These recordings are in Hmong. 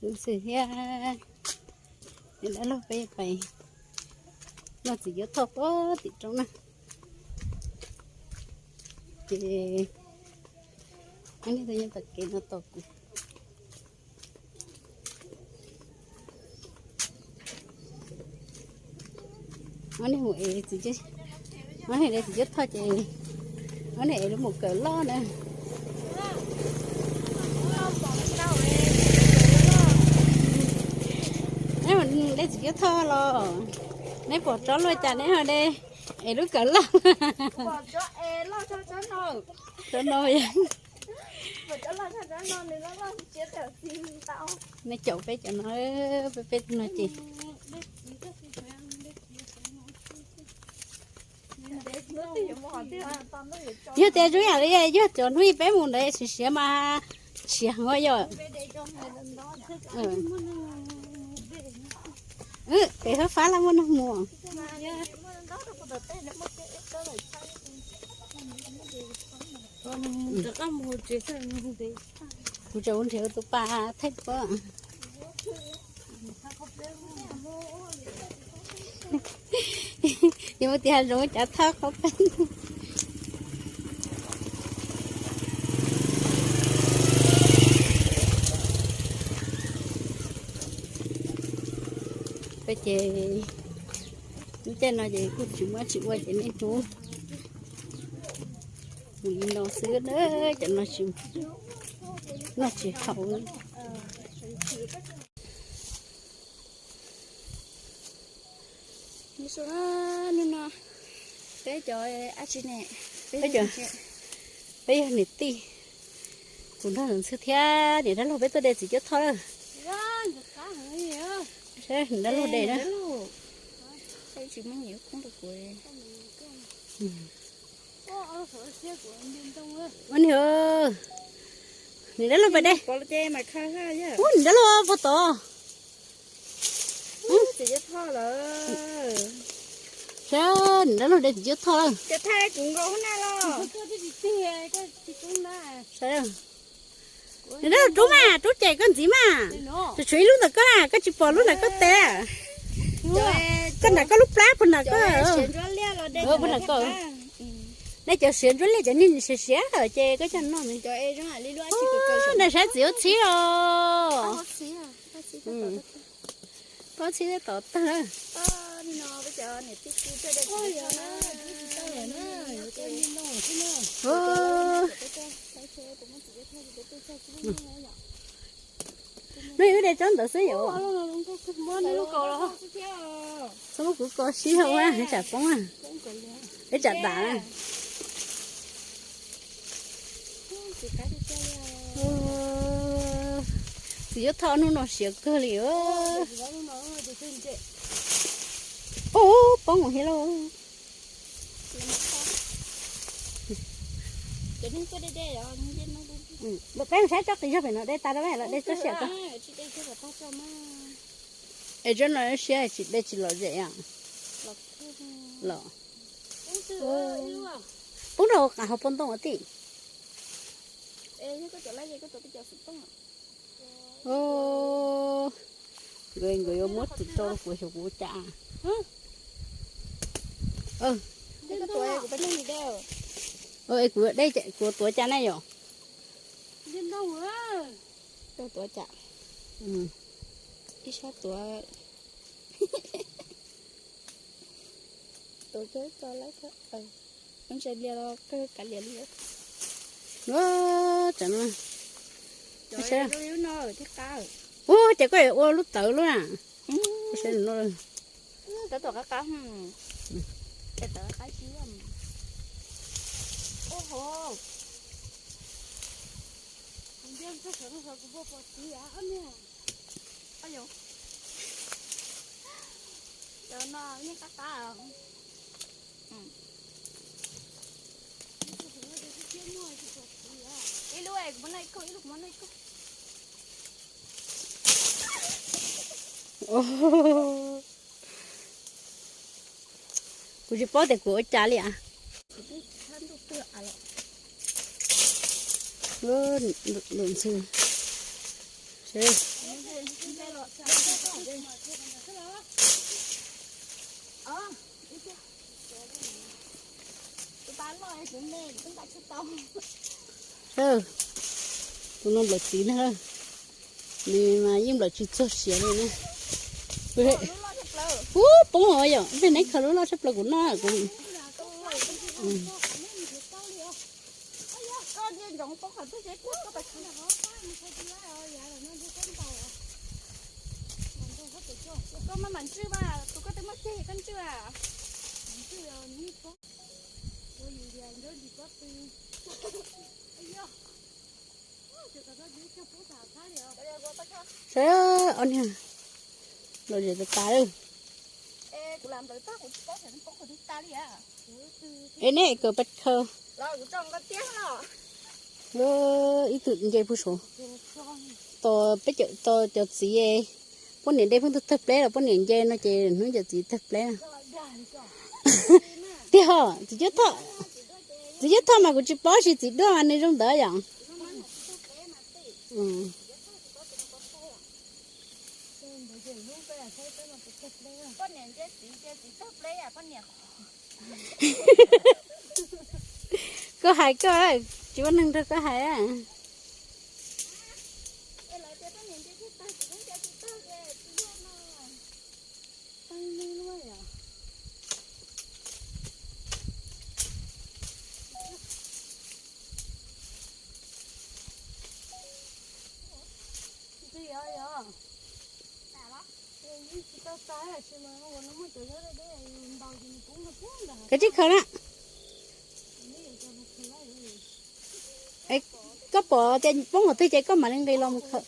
Kuv xwm thiab niam dab laug peb pais noj txiv cuab thoj puag tim roob na. Ces ob niag tuaj nyob tom kev no tos kuv. Ob niag mus ev txiv, ob niag de txiv cuab thoj ces ob niag ev lub mus kawm loj na. Neb mus de txiv cuab thoj los neb pom tsob luaj cas neb ho de ev lub kawm loj. Tsob no, nej caum peb cov no, peb peb no ces. Yog tias zoo yam li yog cov hnub peb mus ntawd siav siav mas siav heev yom. Pem hab fab laj muaj neeg mus. Kuv tseem ua nrhiav tus pas thaij puab. Yuav mus tim hav zoov cav thaj qhov peeb. Peb ces lub caij no ces kuj tsis muaj tsis ua ces niaj hnub mus li no xwb na, cov no tsis noj tsis haus. Hnub no peb cov ab tsi ne, peb yog niam tij, kuv nrog Ntxhw thiab niam dab laug peb tuaj de txiv cuab thoj lawm. Niam dab laug de na. Ua ni, niam dab laug pais de. Ub, niam dab laug puag tod. Saib, niam dab laug de txiv cuab thoj lawm. Niam dab laug rub mas, rub cem koj ntxiv mas. Tsuas tshuav ib lub ntawm koj na, koj tsis pom lub ntawm koj tes. Koj nram koj lub plab puag nram koj. Puag nram koj. Nej cov siav ntsuab liaj cov niag siav siav ces koj coj noj. Nag saib txiv ub txhib os. Pob txhib tom tag. Neb wb de tsob ntawd xwb yom. Txhob muab kuv ko sib hau, tsam poob, peb tsam dam. Txiv cuab thoj hnub no siav kawg li. Ub, poob mus thiab lauj. Peb mus saib tsob qis zog pem no de tas rau los de tsob siab ko. Es tsob no siab tsis de tsis lom zem os. Los poob rau qab hauv pob ntoo tij. Nkawd, nkawd yuav muab tsis rau kuv xyov kuv ua cas. Es kuv de, kuv tuav cas na yom? Tuav cas? Ib sab tuav, tuav kawg tso lawm. Ntsia lias los kawg kav lias li. Ua, cas no. Ua, ces koj yuav ua lub tawv lub na. Tab tom qab qab, tawv qab qab. Cov no yeej qab qab. Ib lub kuv muab noj ib kawg, ib lub kuv muab noj ib kawg. Kuv tsis paub tias kuv ua cas li as. Lub ntxhw Sawv, sawv, tus no nplawm txiv ntag, nws mas yeej nplawm tsis txog siav li na. Ub, poob os yom, peb neb khaws lub loj tshaj plaws kuv noj kuv. Sawv, ob niag lom zem tas tas lawm. Es neb kawm pes khaws. Ib tug nce puag saud, tos peb cawm tos cov txiv, poj niam de pheej tawg pleb los poj niam nce no ces hnub cov txiv tawg pleb na. Tiag, txiv cuab thoj, txiv cuab thoj mas kuv tsis paub, sis txiv duaj mas nws zoo ntawd yom. Koj hais koj, tsis muaj neeg nrog koj hais. Kav tsij khaws na. Koj pom tias poob qhov twg ces koj mam li nqis los mus khaws.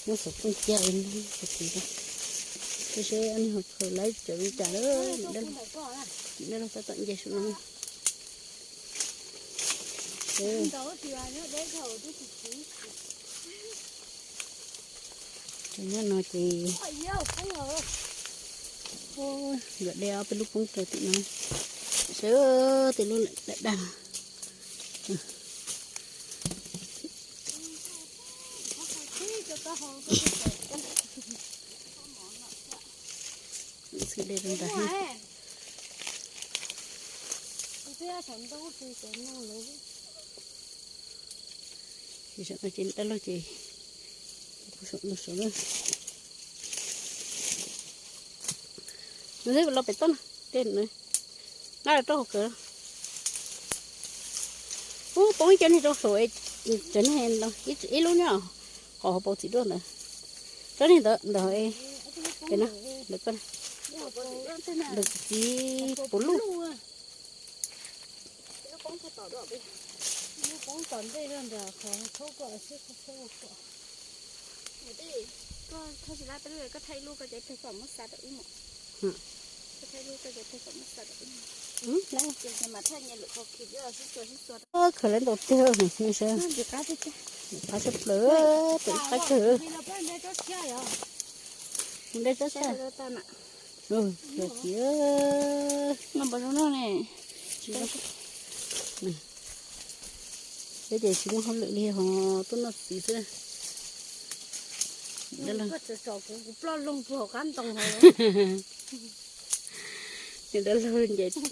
Muab xov tooj cia li, seb neb ho khaws lawv cov li cas lawm. Dab laug tab tom nce saum no. Cov nyob no ces nkawd de ob peb lub poob rau tim no. Sawv, tej lub lawm daj daj. Txhij de rau nrad. Ces dab laug ces, nws los pem toj no, tej nws nqa los rau hauv kawm. Ub, poob ib co niag rau saum, cov niag ib lub nyob qhov hauv paus txiv duaj ntawd. Tsob niag ntawd ntawd, ntawm koj, ntawm txiv puv luj. Khaws lawv ntaus tiag, sawv, qab tshaj plaws, pem qab kawg, mus de tsob tshaj. Yog tias, peb ces tsis muaj hauj lwm li ho tuaj noj txiv xwb. Dab laug, dab laug nce txiv.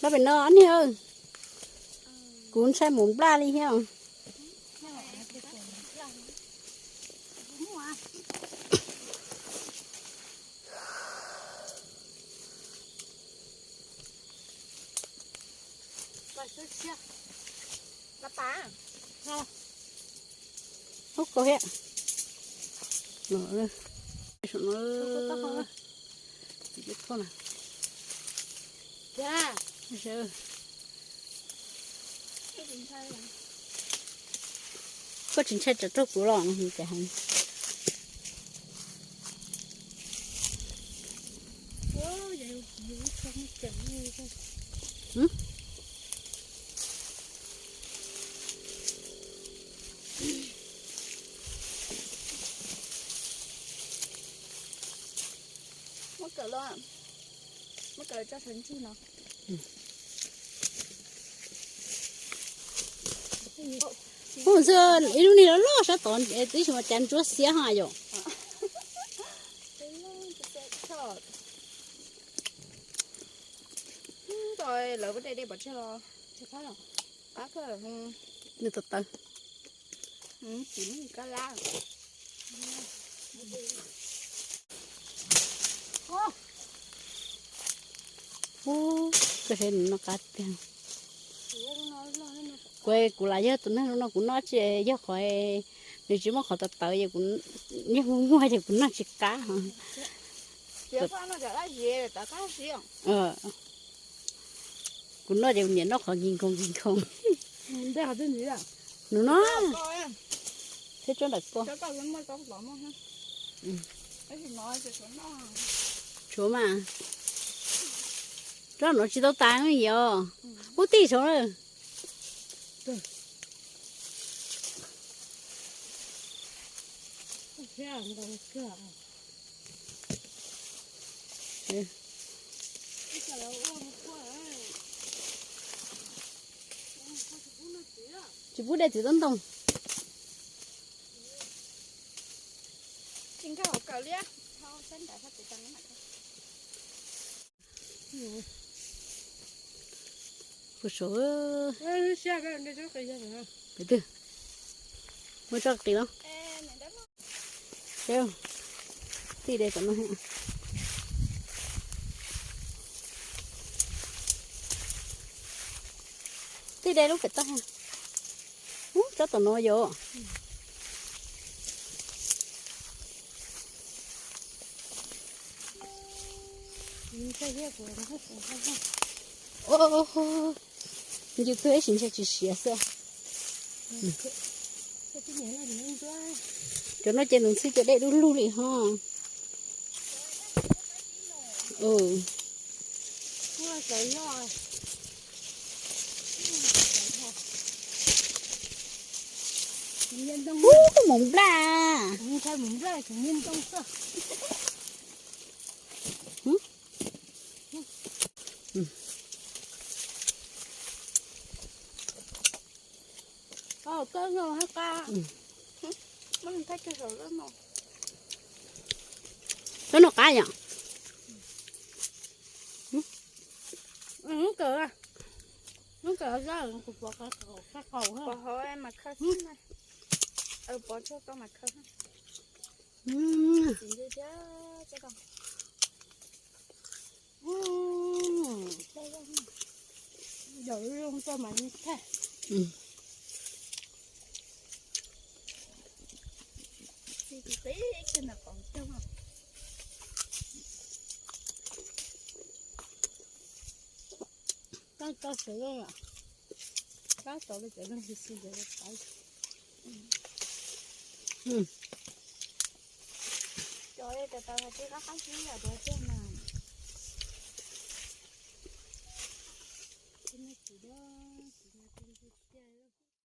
Los pem no niag, kuv ntshai mus nplaj li thiab. Hub kau thiab. Txiv cuab thoj na. Koj tsis ntshai tsam raug kuv los no cas heev. Muab kawm los, muab kawm tso sawv ntsug no. Ub, xwb ib lub niag loj loj sab tod, twb tsis muaj cas ntsuab xiab ho yom. Lawv de de pov tseg los, qab kawg, nws tawv tawv. Tsis muaj kab lab. Ub, koj saib nws noj qab tiag. Kuv, kuv lam yog tus neeg zoo no kuv noj tsis yog qhov nws tsis muaj qhov tawv tawv, yog muaj muaj ces kuv noj tsis qab. Kuv noj ces kuv nyiam noj qhov nkig nkoos nkig nkoos. Nws no, thiab tsob ntawm ko. Tshuav mas, tsob no tsis tau tas yom. Ub, tij saud na. Tsis pub de txiv tob ntoo. Kuv sav, muab tso qis no. Tij de tom no, tij de lub pem toj. Ub, tsob tom no yom. Yus twb ib sim ntshe tsis siav xwb. Cov no ces nws ntxhw ces dej dub lug li ho. Ub, koj mus nplaj. Tsob no qab yom. Pov hauv mas khaws xwb na. Pov tshuaj koj mas khaws xwb. Yog zoo koj mas yeej tag. Koj tau sawv lawm, tab tom li cov neeg xis xis cov tau. Cov tau tau hais tias qab qab xwb yom, cov tseem